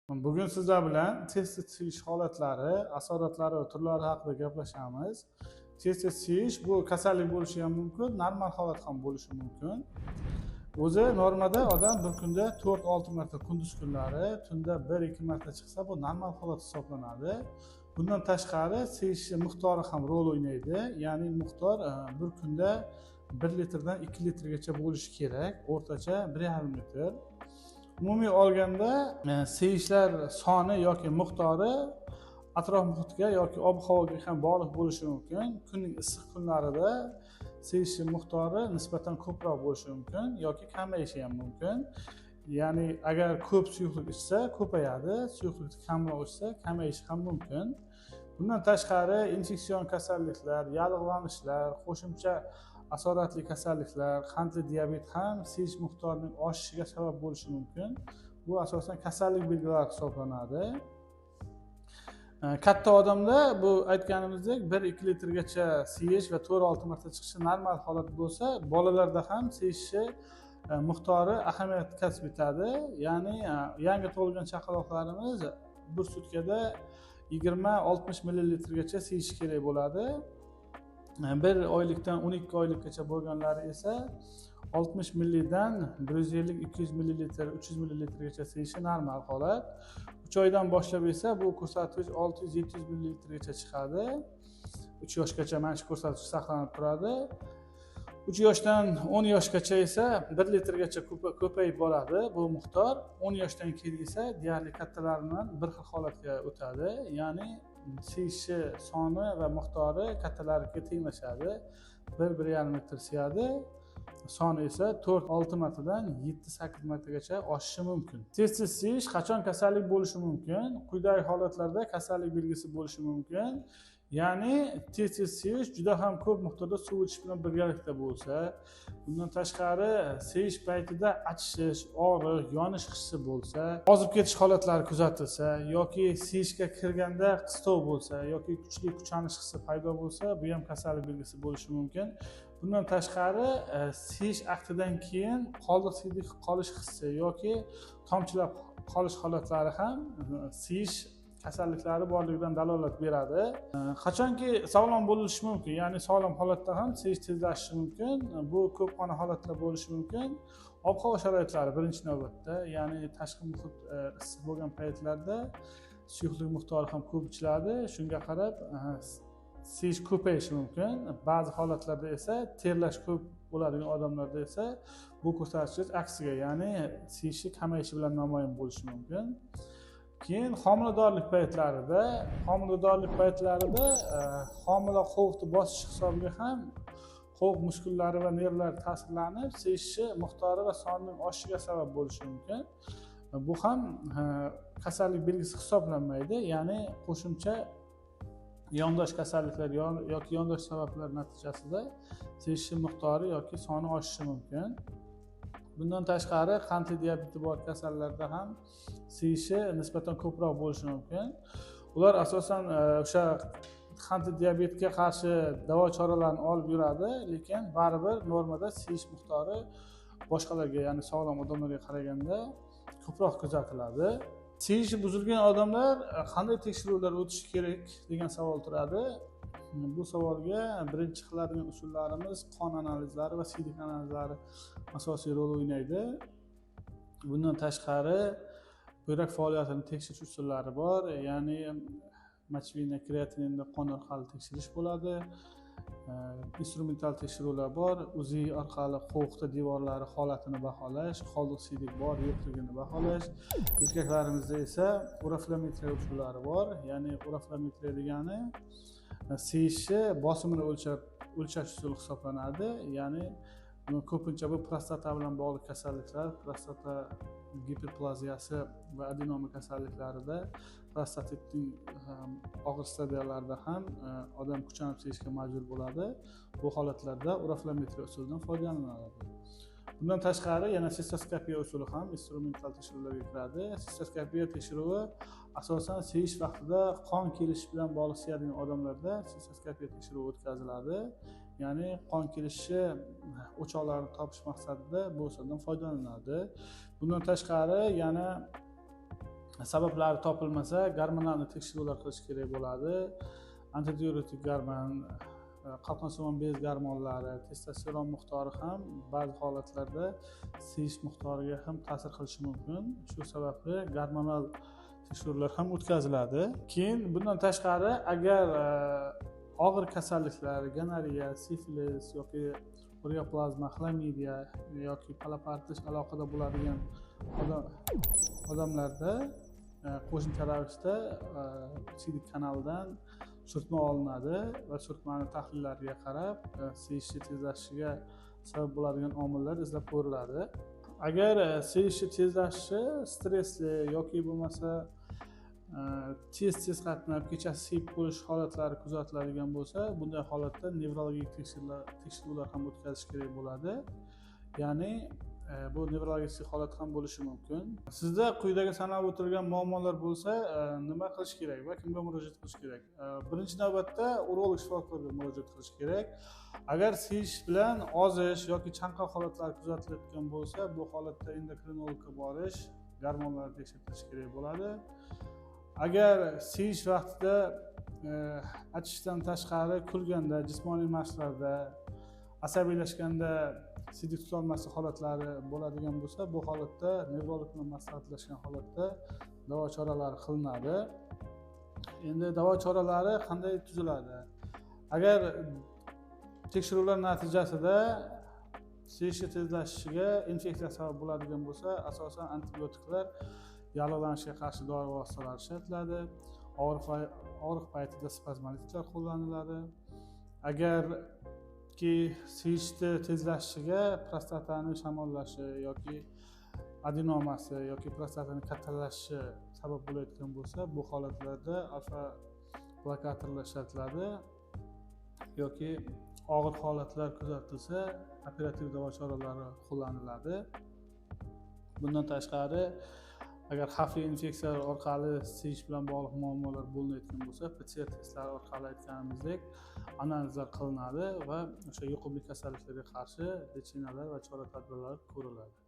Bugun sizlar bilan tez-tez siyish holatlari, asoratlari va turlari haqida gaplashamiz. Tez-tez siyish bu kasallik bo'lishi ham mumkin, normal holat ham bo'lishi mumkin. O'zi normada odam bir kunda 4-6 marta kunduz kunlari, tunda 1-2 marta chiqsa, bu normal holat hisoblanadi. Bundan tashqari siyish miqdori ham rol o'ynaydi. Ya'ni miqdor bir kunda 1 litrdan 2 litrgacha bo'lishi kerak, o'rtacha 1,5 litr. Umumiy olganda siyishlar soni yoki miqdori atrof muhitga yoki ob-havoga ham bog'liq bo'lishi mumkin. Kunning issiq kunlarida siyish miqdori nisbatan ko'proq bo'lishi mumkin yoki kamayishi ham mumkin. Ya'ni agar ko'p suyuqlik ichsa ko'payadi, suyuqlikni kamroq ichsa kamayishi ham mumkin. Bundan tashqari infeksion kasalliklar, yallig'lanishlar, qo'shimcha asoratli kasalliklar, qandli diabet ham siyish miqdorining oshishiga sabab bo'lishi mumkin. Bu asosan kasallik belgilari hisoblanadi. Katta odamda bu aytganimizdek 1-2 litrgacha siyish va 4-6 marta chiqishi normal holat bo'lsa, bolalarda ham siyishi miqdori ahamiyat kasb etadi. Ya'ni yangi tug'ilgan chaqaloqlarimiz bir sutkada 20-60 millilitrgacha siyishi kerak bo'ladi. 1 oylikdan 12 oylikgacha bo'lganlari esa 60 millidan 150-200 millilitr, 300 millilitrgacha siyishi normal holat. 3 oydan boshlab esa bu ko'rsatkich 600-700 millilitrgacha chiqadi. 3 yoshgacha mana shu ko'rsatkich saqlanib turadi. 3 yoshdan 10 yoshgacha esa 1 litrgacha ko'payib boradi bu miqdor. 10 yoshdan keyin esa deyarli kattalar bilan bir xil holatga o'tadi. Ya'ni siyishi soni va miqdori kattalarga tenglashadi. 1-1,5 litr siyadi. Soni esa 4-6 martadan 7-8 martagacha oshishi mumkin. Tez-tez siyish qachon kasallik bo'lishi mumkin? Quyidagi holatlarda kasallik belgisi bo'lishi mumkin. Ya'ni tez-tez siyish juda ham ko'p miqdorda suv ichish bilan birgalikda bo'lsa, bundan tashqari siyish paytida achishish, og'riq, yonish hissi bo'lsa, ozib ketish holatlari kuzatilsa yoki siyishga kirganda qistov bo'lsa yoki kuchli kuchanish hissi paydo bo'lsa, bu ham kasallik belgisi bo'lishi mumkin. Bundan tashqari siyish aktidan keyin qoldiq siydik qolish hissi yoki tomchilab qolish holatlari ham siyish kasalliklari borligidan dalolat beradi. Qachonki sog'lom bo'lishi mumkin, ya'ni sog'lom holatda ham siyish tezlashishi mumkin. Bu ko'p qona holatlar bo'lishi mumkin. Ob-havo sharoitlari birinchi navbatda, ya'ni tashqi muhit issiq bo'lgan paytlarda suyuqlik miqdori ham ko'p ichiladi. Shunga qarab siyish ko'payishi mumkin. Ba'zi holatlarda esa terlash ko'p bo'ladigan odamlarda esa bu ko'rsatkich aksiga, ya'ni siyishi kamayishi bilan namoyon bo'lishi mumkin. Keyin homiladorlik paytlarida homila qovuqni bosish hisobiga ham qovuq muskullari va nervlari ta'sirlanib, siyishi miqdori va sonining oshishiga sabab bo'lishi mumkin. Bu ham kasallik belgisi hisoblanmaydi, ya'ni qo'shimcha yondosh kasalliklar yoki yondosh sabablar natijasida siyishi miqdori yoki soni oshishi mumkin. Bundan tashqari qandli diabeti bor kasallarda ham siyishi nisbatan ko'proq bo'lishi mumkin. Ular asosan o'sha qandli diabetga qarshi davo choralarini olib yuradi, lekin baribir normada siyish miqdori boshqalarga, ya'ni sog'lom odamlarga qaraganda ko'proq kuzatiladi. Siyishi buzilgan odamlar qanday tekshiruvlar o'tishi kerak degan savol turadi. Bu savolga birinchi qiladigan usullarimiz qon analizlari va siydik analizlari asosiy rol o'ynaydi. Bundan tashqari buyrak faoliyatini tekshirish usullari bor, ya'ni mochevina, kreatininni qon orqali tekshirish bo'ladi. Instrumental tekshiruvlar bor, UZI orqali qovuqda devorlari holatini baholash, qoldiq siydik bor yo'qligini baholash. Erkaklarimizda esa uroflometriya usullari bor, ya'ni uroflometriya degani siyishi bosimini o'lchash usuli hisoblanadi. Ya'ni ko'pincha bu prostata bilan bog'liq kasalliklar, prostata giperplaziyasi va adenoma kasalliklarida, prostatitning og'ir stadiyalarida ham odam kuchanib siyishga majbur bo'ladi. Bu holatlarda uroflometriya usulidan foydalaniladi. Bundan tashqari yana sistoskopiya usuli ham instrumental tekshiruvlarga kiradi. Sistoskopiya tekshiruvi asosan siyish vaqtida qon kelishi bilan bog'liq siyadigan odamlarda sistoskopiya tekshiruvi o'tkaziladi. Ya'ni qon kelishi o'choqlarini topish maqsadida bu usuldan foydalaniladi. Bundan tashqari yana Sabablari topilmasa, gormonal tekshiruvlar qilish kerak bo'ladi. Antidiuretik gormon, qalqonsimon bez gormonlari, testosteron miqdori ham ba'zi holatlarda siyish miqdoriga ham ta'sir qilishi mumkin. Shu sababli gormonal tekshiruvlar ham o'tkaziladi. Keyin bundan tashqari, agar og'ir kasalliklar, gonoreya, sifilis yoki ureaplazma, xlamidiya yoki palapartish aloqada bo'ladigan odamlarda qo'shimcha ravishda siydik kanalidan surtma olinadi va surtmani tahlillariga qarab siyishni tezlashishiga sabab bo'ladigan omillar izlab ko'riladi. Agar siyishni tezlashishi stressli yoki bo'lmasa tez tez qatnab, kechasi siyib qo'yish holatlari kuzatiladigan bo'lsa, bunday holatda nevrologik tekshiruvlar ham o'tkazish kerak bo'ladi. Ya'ni bu nevrologik holat ham bo'lishi mumkin. Sizda quyidagi sanab o'tilgan muammolar bo'lsa, nima qilish kerak va kimga murojaat qilish kerak? Birinchi navbatda urolog shifokorga murojaat qilish kerak. Agar siyish bilan ozish yoki chanqoq holatlari kuzatilayotgan bo'lsa, bu holatda endokrinologga borish, gormonlarni tekshirtirish kerak bo'ladi. Agar siyish vaqtida achishdan tashqari kulganda, jismoniy mashqlarda, asabiylashganda siydik tutolmaslik holatlari bo'ladigan bo'lsa, bu holatda nevrolog bilan maslahatlashgan holatda davo choralari qilinadi. Endi davo choralari qanday tuziladi? Agar tekshiruvlar natijasida siyishni tezlashishiga infeksiya sabab bo'ladigan bo'lsa, asosan antibiotiklar, yallig'lanishga qarshi dori vositalari ishlatiladi. Og'riq paytida spazmolitiklar qo'llaniladi. Agarki siyishni tezlashishiga prostatani shamollashi yoki adenomasi yoki prostatani kattalashishi sabab bo'layotgan bo'lsa, bu holatlarda alfa blokatorlar ishlatiladi yoki og'ir holatlar kuzatilsa, operativ davo choralari qo'llaniladi. Bundan tashqari, agar xavfli infeksiyalar orqali siyish bilan bog'liq muammolar bo'linayotgan bo'lsa, PCR testlari orqali aytganimizdek analizlar qilinadi va o'sha yuqumli kasalliklarga qarshi лечения lar va chora tadbirlar ko'riladi.